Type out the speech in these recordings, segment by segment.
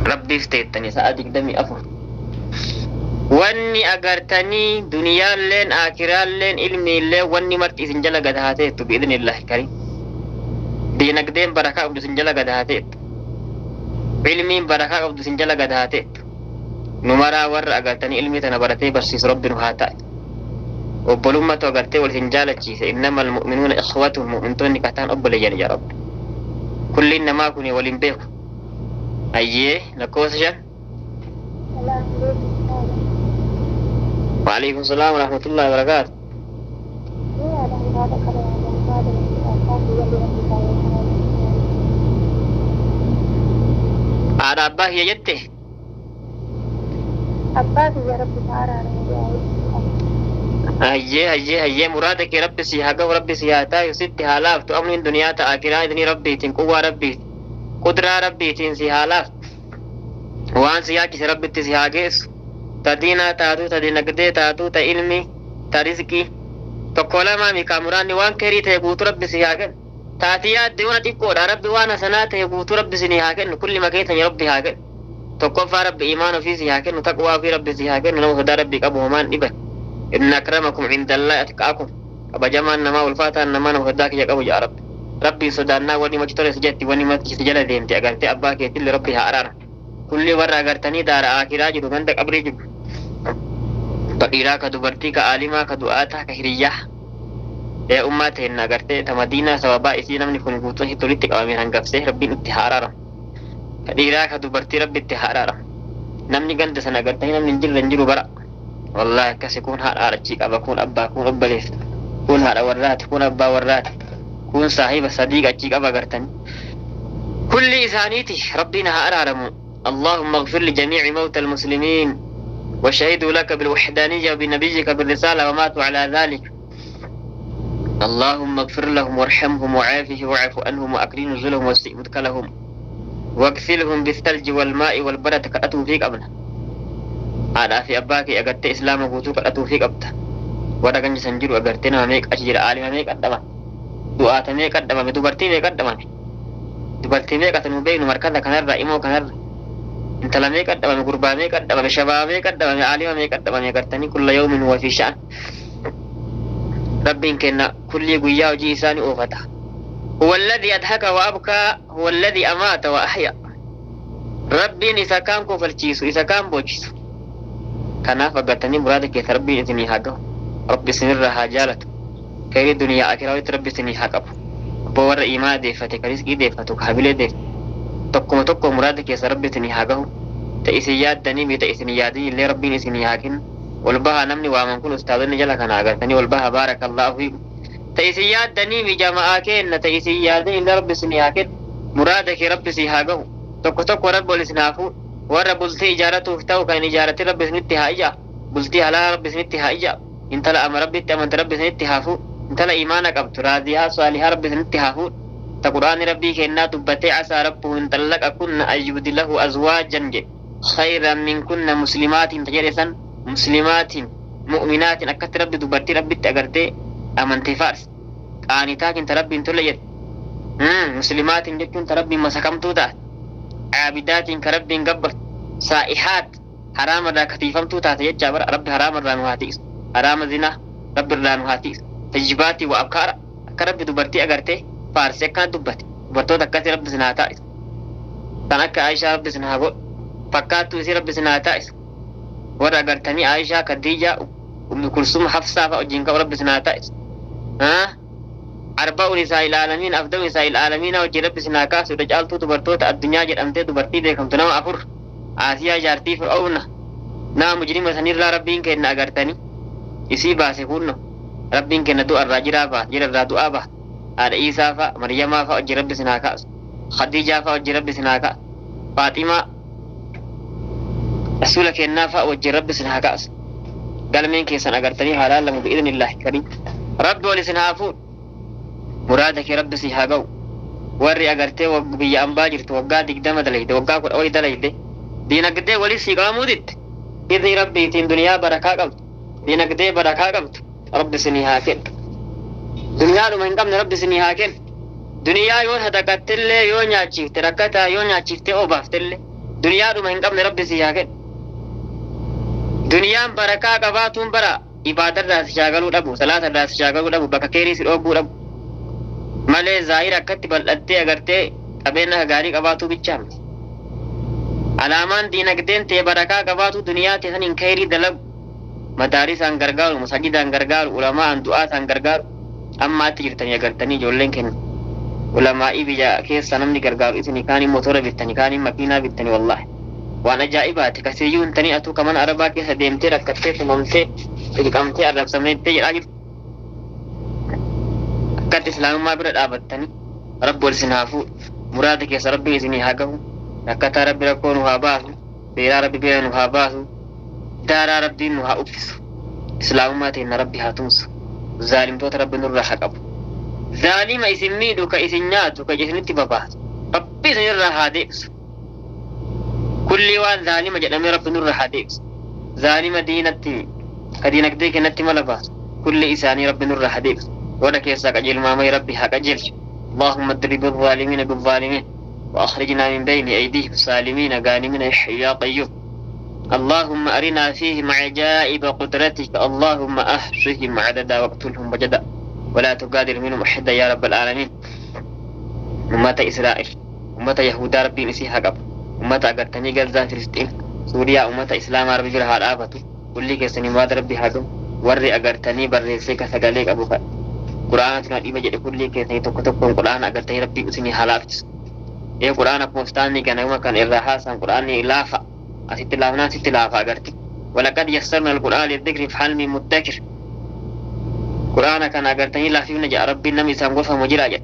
Rabbiif teettani sa'a 24. Wanni agartanii duniyaalleen aakiraalleen ilmiilleen wanni marti isin jala gad haa teettu bi'idhnillaahi kariim. Diinagdeen barakaa qabdu isin jala gad haa teettu. Ilmiin barakaa qabdu isin jala gad haa teettu. Nu maraa warra agartanii ilmii tana baratee barsiisu Rabbi nu haa taasisu. Obbolummatu agartee wal isin jaalachiise innamal mu'minuuna ikhwatun mu'mintoonni kataan obboleeyyan yaa Rabbi. Kulliin namaa kuni wal hin beeku. Hayyee lakkoofsa 5. Salaam aleykum ustaaza. Wa'aleykum salaam warahmatullahi wabarakaatu. Mee yaada muraada qaba yaada muraada jechuudha abbaa kiyyallee rabbi isaa yoo araaramu Haadha abbaa kiyya jette? Abbaa kiyya rabbi isaa araaramu du'aa'ii qaba. Hayyee hayyee hayyee muraada kee rabbi sii haa gahu rabbi sii haa taayu sitti haa laaftu amriin duniyaa ta aakiraa idnii rabbiitiin quwwaa rabbiitiin qudraa rabbiitiin sii haa laaftu waan si yaachise rabbitti si haa geessu ta diinaa taatuu ta dinagdee taatuu ta ilmii ta rizqii tokko lamaa mi kaa muraanni waan kerii ta'e guutuu rabbi sii haa kennu ta ati yaadde yoona xiqqoodha rabbi waan hasanaa ta'e guutuu rabbi sinii haa kennu kullima keessan rabbi haa kennu Tokkoffaa Rabbi iimaana ofii sii haa kennu taqwaa ofii Rabbi sii haa kennu nama sodaa Rabbii qabu homaa hin dhiban inna akramakum indallaahi atqaakum kabajamaan namaa ulfaataan namaa nama sodaa kiyya qabu ja'a Rabbi Rabbiin sodaannaa wani mati tole si jetti wani mati si jala deemti agartee abbaa keetille Rabbi haa araaramu kulli warra agartanii daara aakiraa jiru ganda qabrii jiru ka dhiiraa ka dubartii ka aalimaa ka du'aataa ka hiriyyaa ee ummaa teenna agartee ta madiinaa sababaa isii namni kun guutuun asitti walitti qabameen hangafsee Rabbiin itti haa araaramu. Ka dhiiraa ka dubartii rabbi itti haa araaramu. Namni ganda sana agartanii namni hin jirre hin jiru bara. Wallaahi akkasi kuun haadha haadhachii qaba kuun abbaa kuun obboleessa kuun haadha warraati kuun abbaa warraati kuun saahiba sadiiqa achii qaba agartanii. Kulli isaaniiti rabbiin haa araaramu. Allahumma ighfir li jamii'i mawta al-muslimiin wa shahiduu laka bil-wahdaaniyya wa bi-nabiyyika bir-risaala wa maatu alaa dhaalika. اللهم اغفر لهم وارحمهم وعافهم واعف عنهم وأكرم نزلهم وسع مدخلهم واغسلهم بالثلج والماء والبرد kadhatuu fi qabna. Haadhaa fi abbaa kee agartee islaama guutuu kadhatuu fi qabda. Warra ganja san jiru agartee nama meeqa achi jira aalima meeqa dhabame du'aata meeqa dhabame dubartii meeqa dhabame dubartii meeqa tanuu beeknu markaza kanarra imoo kanarra intala meeqa dhabame gurbaa meeqa dhabame shabaaba meeqa dhabame aalima meeqa dhabame agartanii kulla yawmin huwa fi sha'an Rabbiin kenna kullii guyyaa hojii isaa ni oofata. Huwa alladhii adhaka wa abkaa huwa alladhii amaata wa ahya. Rabbiin isa kaan kofalchiisu isa kaan boochisu. Kanaaf agartanii muraada keessa Rabbiin isinii haa gahu. Rabbi isinirraa haa jaalatu. Kheyrii duniyaa akiraa walitti Rabbi isinii haa qabu. Abboo warra iimaana deeffate ka rizqii deeffatu ka hamilee deeffatu. Tokkuma tokko muraada keessa Rabbi isinii haa gahu. Ta isin yaaddanii mi ta isin hin yaadinillee Rabbiin isinii haa kennu. Ol bahaa namni waaman kun ustaazonni jala kana agartanii ol bahaa baarakallaahu fiikum. Ta isin yaaddanii mi jama'aa keenna ta isin yaadinillee Rabbi isinii haa kennu. Muraada kee Rabbi sii haa gahu. Tokko tokko Rabbi ol isin haa fuudhu. Warra bultii ijaaratuuf ta'u kan hin ijaaratin Rabbi isinitti haa ijaaru. Bultii halaala Rabbi isinitti haa ijaaru. Intala ama Rabbitti amante Rabbi isinitti haa fuudhu. Intala iimaana qabdu raadiyaa saalihaa Rabbi isinitti haa fuudhu. Ta Qur'aanni Rabbii keennaa dubbatee asaa rabbuhu in xallaqakunna an yubdilahu azwaajan jedhe. Khayran minkunna muslimaatiin ta jedhe san muslimaatiin mu'minaatiin akkatti Rabbi dubartii Rabbitti agartee amante faarse. Qaanitaatiin ta Rabbiin tole jette. Muslimaatiin jechuun ta Rabbiin masakamtuu taate. Caabidaatiin ka Rabbiin gabbartu. Saa'ihaat haraama irraa ka tiiyfamtuu taate jechaa bara Rabbi haraama irraa nu haa tiiysu. Haraama zinaa Rabbi irraa nu haa tiiysu. Tayyibaatii wa abkaara akka Rabbi dubartii agartee faarse akkana dubbate. Dubartoota akkasii Rabbi isin haa taasisu. Tan akka Aishaa Rabbi isin haa godhu. Fakkaattuu isii Rabbi isin haa taasisu. Warra agartanii Aishaa, Khadiijaa, Ummi Kulsum, Hafsaa fa'a wajjin ka'u Rabbi isin haa taasisu. Haa? Arba'u nisaa'il aalamiin, afdalu nisaa'il aalamiinaa wajjin Rabbi isin haa kaasu. Irra caaltuu dubartoota addunyaa jedhamtee dubartii beekamtu nama afur. Aasiyaa jaartii Fir'awna nama mujrima sanirraa Rabbiin keenna agartanii isii baase kunno. Rabbiin keenna du'a irraa jiraa baase, jira irraa du'aa baase. Haadha Iisaa fa'a, Maryamaa fa'a wajjin Rabbi isin haa kaasu. Khadiijaa fa'a wajjin Rabbi isin haa kaasu. Faaximaa Rasuula keennaa fa'a wajjin Rabbi isin haa kaasu. Galmeen keessan agartanii haa laallamu bi'idhnillaahi kariim. Rabbi ol isin haa fuudhu. Muraada kee Rabbi sii haa ga'u. Warri agartee biyya ambaa jirtu waggaa 20 dalayde, waggaa 10 oli dalayde, diinagdee wali sii qabamuu didde. Idnii Rabbiitiin duniyaa barakaa qabdu, diinagdee barakaa qabdu Rabbi isinii haa kennu. Duniyaadhuma hin qabne Rabbi isinii haa kennu. Duniyaa yoo sadaqattellee yoo nyaachifte rakkataa yoo nyaachiftee obaaftellee Duniyaadhuma hin qabne Rabbi si haa kennu. Duniyaan barakaa qabaatuun bara ibaadarraa si shaagaluu dhabu, salaatarraa si shaagaluu dhabu, bakka keerii si dhooguu dhabu. Malee zaahira akkatti bal'attee agartee qabeenya gaarii qabaatuu bichaa miti. Alaamaan diinagdeen tee barakaa qabaatu duniyaa tee saniin keerii dalagu. Madaarisaan gargaaru, masajidaan gargaaru, ulamaa'aan du'aataan gargaaru. Ammaatti jirtanii agartanii ijoolleen kenna. Ulamaa'ii biyya keessa namni gargaaru isinii kaaniin motora bittanii kaaniin makiinaa bittanii wallaahi. Waan ajaa'ibaati kasiyyuu hin tanii atuu kaman arabaa keessa deemtee rakkattee tumamtee dhiqamtee arrabsamtee jedhaa jirtu. Akkatti islaamummaa bira dhaabattanii Rabbi ol isin haa fuudhu. Muraada keessa Rabbiin isinii haa gahu. Rakkataa Rabbi rakkoo nu haa baasu. Beelaa Rabbi beela nu haa baasu. Daaraa Rabbiin nu haa uffisu. Islaamummaa teenna Rabbi haa tumsu. Zaalimtoota Rabbi nurraa haa qabu. Zaalima isin miidhu ka isin nyaatu ka isinitti babaasu. Rabbi isinirraa haa deebisu. Kulli waan zaalima jedhamee Rabbi nurraa haa deebisu. Zaalima diinatti ka diinagdee kennatti mala baasu. Kulli isaanii Rabbi nurraa haa deebisu. Warra keessaa qajeelmaamee Rabbi haa qajeelchu. اللهم اضرب الظالمين بالظالمين وأخرجنا من بين أيديهم سالمين غانمين يا حي يا قيوم. اللهم أرنا فيهم عجائب قدرتك. اللهم أحصهم عددا واقتلهم وجدا ولا تغادر منهم أحدا يا رب العالمين. أمة إسرائيل، أمة يهودا ربي مسيح قب، أمة أغرتني غزة فلسطين سوريا، أمة إسلام ربي جرها الآبة كل كيسني مراد ربي هاجم وري أغرتني بريسي كسغاليك أبو فا قرآن تنا ديبا جدي كل كيسني توك توك قرآن أغرتني ربي أسني حالات إيه قرآن أكمستاني كان يوم كان إرهاسا قرآن لافا أسيت لافنا ست لافا أغرتي. ولقد يسرنا القرآن للذكر فهل من مدكر. قرآن كان أغرتني لافينا جاء ربي نمي سامغوفا مجرا جاء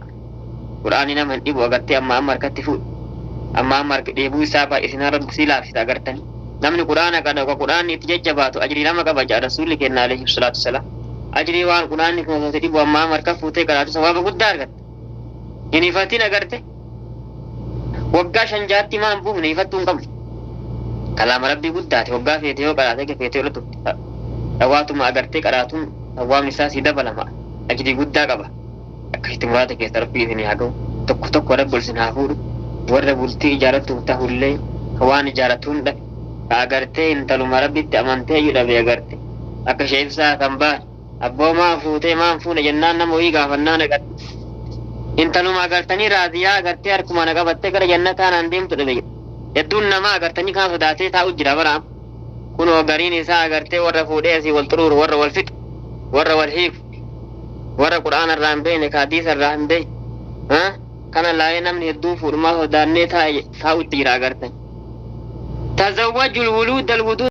قرآن نمن إبو أغرتي أما أمر كتفو أما أمر ديبو سابا إسنا رب سلا في أغرتني نمن قرآن كان وقرآن يتججباتو أجري لما قبل جاء رسول كنا عليه الصلاة والسلام أجري وان قرآن كما تديبو أما أمر كفوتي قرآن سواب قدار قد يعني فاتين أغرتي وقا شنجاتي ما أنبوه نيفتون قبل كلام ربي قداتي وقا فيتي وقراتي فيتي ولتو أواتو ما أغرتي قراتون أوام نساسي دبل ما أجري قدا قبل akkasitti muraasa keessa rabbii isinii haa ga'u. Tokko tokko rabbi ol isin haa fuudhu. Warra bultii ijaarratuuf tahullee ka waan ijaarratuun dhabe ka agartee intaluma rabbitti amantee iyyuu dhabe agarte akka sheebsaa kan baane abboo maan fuutee maan fuune jennaan nama wayii gaafannaan agarte intaluma agartanii raadiyaa agartee harkuma na qabattee gara jannataa naan deemtu dhabe jedhe. Hedduun namaa agartanii kaan sodaatee taa'u jira bara kunoo gariin isaa agartee warra fuudhee asii wal xuruuru warra wal fixu warra wal hiiku warra qur'aana irraa hin beekne ka hadiisa irraa hin beekne kana laalee namni hedduun fuudhumaa sodaannee taa'utti jira agartan. Tazawwaju lwuluuda alwuduud.